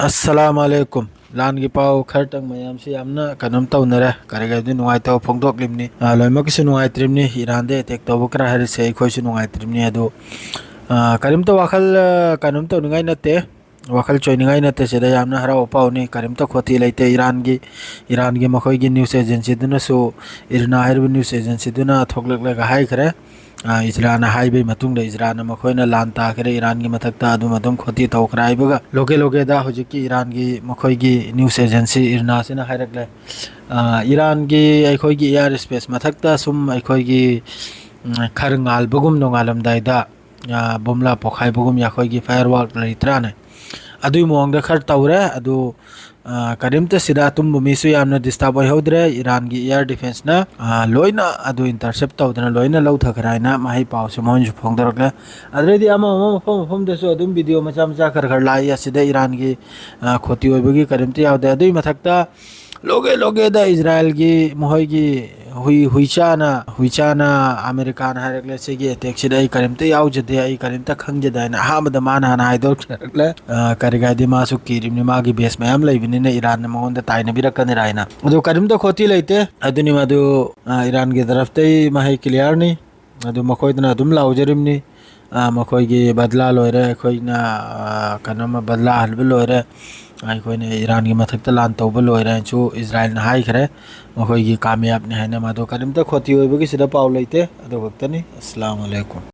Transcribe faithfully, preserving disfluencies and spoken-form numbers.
ꯑꯁꯂꯥꯝ ꯑꯂꯩꯀꯨꯝ꯫ ꯂꯥꯟꯒꯤ ꯄꯥꯎ ꯈꯔꯇꯪ ꯃꯌꯥꯝꯁꯤ ꯌꯥꯝꯅ ꯀꯩꯅꯣꯝ ꯇꯧꯅꯔꯦ, ꯀꯔꯤ ꯀꯔꯤꯗꯤ ꯅꯨꯡꯉꯥꯏꯇꯕ ꯐꯣꯡꯗꯣꯛꯂꯤꯕꯅꯤ꯫ ꯑꯥ, ꯂꯣꯏꯅꯃꯛꯀꯤꯁꯨ ꯅꯨꯡꯉꯥꯏꯇ꯭ꯔꯤꯕꯅꯤ꯫ ꯏꯔꯥꯟꯗ ꯑꯦꯇꯦꯛ ꯇꯧꯕ ꯈꯔ ꯍꯥꯏꯔꯤꯁꯦ ꯑꯩꯈꯣꯏꯁꯨ ꯅꯨꯡꯉꯥꯏꯇ꯭ꯔꯤꯕꯅꯤ꯫ ꯑꯗꯨ, ꯑꯥ, ꯀꯔꯤꯝꯇ ꯋꯥꯈꯜ, ꯑꯥ, ꯀꯩꯅꯣꯝ ꯇꯧꯅꯤꯡꯉꯥꯏ ꯅꯠꯇꯦ, ꯋꯥꯈꯜ ꯆꯣꯏꯅꯤꯡꯉꯥꯏ ꯅꯠꯇꯦ꯫ ꯁꯤꯗ ꯌꯥꯝꯅ ꯍꯔꯥꯎꯕ ꯄꯥꯎꯅꯤ, ꯀꯔꯤꯝꯇ ꯈꯣꯠꯇꯤ ꯂꯩꯇꯦ꯫ ꯏꯔꯥꯟꯒꯤ, ꯏꯔꯥꯟꯒꯤ ꯃꯈꯣꯏꯒꯤ ꯅ꯭ꯌꯨꯁ ꯑꯦꯖꯦꯟꯁꯤꯗꯨꯅꯁꯨ, ꯏꯔꯅꯥ ꯍꯥꯏꯔꯤꯕ ꯅ꯭ꯌꯨꯁ ꯑꯦꯖꯦꯟꯁꯤꯗꯨꯅ ꯊꯣꯛꯂꯛꯂꯒ ꯍꯥꯏꯈ꯭ꯔꯦ, ꯑ, ꯏꯖꯔꯥꯅ ꯍꯥꯏꯕꯒꯤ ꯃꯇꯨꯡꯗ ꯏꯖꯔꯥꯅ ꯃꯈꯣꯏꯅ ꯂꯥꯟ ꯇꯥꯈ꯭ꯔꯦ, ꯏꯔꯥꯟꯒꯤ ꯃꯊꯛꯇ ꯑꯗꯨꯝ ꯑꯗꯨꯝ ꯈꯣꯇꯤ ꯇꯧꯈ꯭ꯔꯦ ꯍꯥꯏꯕꯒ ꯂꯣꯀꯦ ꯂꯣꯀꯦꯗ ꯍꯧꯖꯤꯛꯀꯤ ꯏꯔꯥꯟꯒꯤ ꯃꯈꯣꯏꯒꯤ ꯅ꯭ꯌꯨꯁ ꯑꯦꯖꯦꯟꯁꯤ ꯏꯔꯅꯥꯁꯤꯅ ꯍꯥꯏꯔꯛꯂꯦ꯫ ꯑ, ꯏꯔꯥꯟꯒꯤ ꯑꯩꯈꯣꯏꯒꯤ ꯑꯦꯌꯥꯔ ꯁ꯭ꯄꯦꯁ ꯃꯊꯛꯇ ꯁꯨꯝ ꯑꯩꯈꯣꯏꯒꯤ, ꯎꯝ, ꯈꯔ ꯉꯥꯜꯕꯒꯨꯝ ꯅꯣꯡꯉꯥꯜꯂꯝꯗꯥꯏꯗ, ꯑ, ꯕꯣꯝꯂꯥ ꯄꯣꯈꯥꯏꯕꯒꯨꯝ ꯑꯩꯈꯣꯏꯒꯤ ꯐꯥꯌꯔ ꯋꯥꯔꯛ ꯂꯩꯇ꯭ꯔꯥꯅꯦ, ꯑꯗꯨꯒꯤ ꯃꯑꯣꯡꯗ ꯈꯔ ꯇꯧꯔꯦ꯫ ꯑꯗꯨ ꯑ, ꯀꯔꯤꯝꯇ ꯁꯤꯗ ꯑꯇꯨꯝꯕ ꯃꯤꯁꯨ ꯌꯥꯝꯅ ꯗꯤꯁꯇꯔꯕ ꯑꯣꯏꯍꯧꯗ꯭ꯔꯦ꯫ ꯏꯔꯥꯟꯒꯤ ꯑꯦꯌꯥꯔ ꯗꯤꯐꯦꯟꯁꯅ, ꯑ, ꯂꯣꯏꯅ ꯑꯗꯨ ꯏꯟꯇꯔꯁꯦꯞ ꯇꯧꯗꯅ ꯂꯣꯏꯅ ꯂꯧꯊꯈ꯭ꯔꯦ ꯍꯥꯏꯅ ꯃꯍꯩ ꯄꯥꯎꯁꯦ ꯃꯣꯏꯅꯁꯨ ꯐꯣꯡꯗꯣꯔꯛꯂꯦ꯫ ꯑꯗꯨꯗꯩꯗꯤ ꯑꯃ ꯑꯃ ꯃꯐꯝ ꯃꯐꯝꯗꯁꯨ ꯑꯗꯨꯝ ꯚꯤꯗꯤꯑꯣ ꯃꯆꯥ ꯃꯆꯥ ꯈꯔ ꯈꯔ ꯂꯥꯛꯏ꯫ ꯑꯁꯤꯗ ꯏꯔꯥꯟꯒꯤ, ꯑ, ꯈꯣꯇꯤ ꯑꯣꯏꯕꯒꯤ ꯀꯔꯤꯝꯇ ꯌꯥꯎꯗꯦ꯫ ꯑꯗꯨꯒꯤ ꯃꯊꯛꯇ ꯂꯣꯒꯦ ꯂꯣꯒꯦꯗ ꯏꯖꯔꯥꯏꯜꯒꯤ ꯃꯈꯣꯏꯒꯤ ꯍꯨꯏ, ꯍꯨꯏꯆꯥꯅ, ꯍꯨꯏꯆꯥꯅ ꯑꯃꯦꯔꯤꯀꯥꯅ ꯍꯥꯏꯔꯛꯂꯦ, "ꯁꯤꯒꯤ ꯑꯦꯇꯦꯛꯁꯤꯗ ꯑꯩ ꯀꯔꯤꯝꯇ ꯌꯥꯎꯖꯗꯦ, ꯑꯩ ꯀꯔꯤꯝꯇ ꯈꯪꯖꯗꯦ" ꯍꯥꯏꯅ ꯑꯍꯥꯟꯕꯗ ꯃꯥꯅ ꯍꯥꯟꯅ ꯍꯥꯏꯗꯣꯛꯆꯔꯛꯂꯦ꯫ ꯑ, ꯀꯔꯤꯒꯥꯏꯗꯤ ꯃꯥꯁꯨ ꯀꯤꯔꯤꯕꯅꯤ, ꯃꯥꯒꯤ ꯕꯦꯁ ꯃꯌꯥꯝ ꯂꯩꯕꯅꯤꯅ ꯏꯔꯥꯟꯅ ꯃꯉꯣꯟꯗ ꯇꯥꯏꯅꯕꯤꯔꯛꯀꯅꯤꯔꯥ ꯍꯥꯏꯅ꯫ ꯑꯗꯨ ꯀꯔꯤꯝꯇ ꯈꯣꯠꯇꯤ ꯂꯩꯇꯦ꯫ ꯑꯗꯨꯅꯤ ꯃꯗꯨ, ꯑ, ꯏꯔꯥꯟꯒꯤ ꯇꯔꯐꯇꯩ ꯃꯍꯩ ꯀ꯭ꯂꯤꯌꯥꯔꯅꯤ꯫ ꯑꯗꯨ ꯃꯈꯣꯏꯗꯅ ꯑꯗꯨꯝ ꯂꯥꯎꯖꯔꯤꯕꯅꯤ, ꯑ, "ꯃꯈꯣꯏꯒꯤ ꯕꯗꯂꯥ ꯂꯣꯏꯔꯦ, ꯑꯩꯈꯣꯏꯅ, ꯑ, ꯀꯩꯅꯣꯝꯃ ꯕꯗꯂꯥ ꯍꯟꯕ ꯂꯣꯏꯔꯦ, ꯑꯩꯈꯣꯏꯅ ꯏꯔꯥꯟꯒꯤ ꯃꯊꯛꯇ ꯂꯥꯟ ꯇꯧꯕ ꯂꯣꯏꯔꯦ" ꯍꯥꯏꯅꯁꯨ ꯏꯖꯔꯥꯏꯜꯅ ꯍꯥꯏꯈ꯭ꯔꯦ꯫ ꯃꯈꯣꯏꯒꯤ ꯀꯥꯃꯌꯥꯕꯅꯤ ꯍꯥꯏꯅ꯫ ꯃꯗꯨ ꯀꯔꯤꯝꯇ ꯈꯣꯇꯤ ꯑꯣꯏꯕꯒꯤ ꯁꯤꯗ ꯄꯥꯎ ꯂꯩꯇꯦ꯫ ꯑꯗꯨ ꯈꯛꯇꯅꯤ꯫ ꯑꯁꯂꯥꯃꯨ ꯑꯂꯩꯀꯨꯝ꯫